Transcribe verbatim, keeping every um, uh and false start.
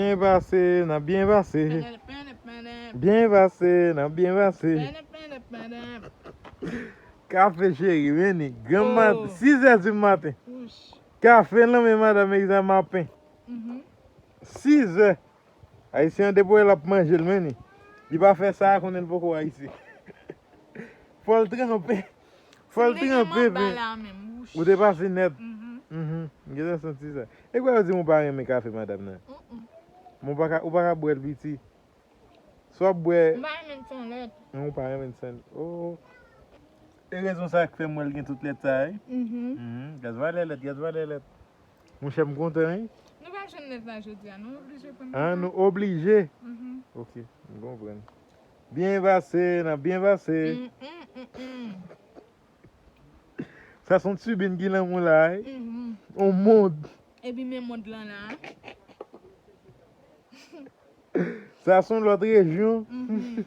Byen pase, n ap byen pase. Byen pase, n ap byen pase. Kafe cheri, men ni. Granm mat, sis è di maten. Kafe nan men madanm Exa mapen. Sis è. Ayisyen an depi w wè l ap manje l, men ni. Li pa fè sa, konnen l poko ayisyen. Fò l tranpe. Fò l tranpe, pen. Ou te pase nèt. Mhm. M gentan santi sa. E kwa yo di m ou pa renmen kafe madanm nan? Men ou pa ka, ou pa ka bwè l piti. Si w ap bwè. M pa renmen l san lèt. Men ou pa renmen l san lèt. Oh. E rezon sa k fè m wè l gen tout lèt sa, wi. Mhm. Gad valè lèt, gad valè lèt. Monchè, m kontan, wi. Nou pa jwenn lèt la jodi a, nou oblije pran. Ah, nou oblije? Mhm. Ok, m konprann. Byen pase, n ap byen pase. Mm, mm, mm, mm. Sa se yon tibin ki lanmou la, wi. Mhm. On mond. Epi men mond lan la. Sa se yon lòt rejyon. Mhm.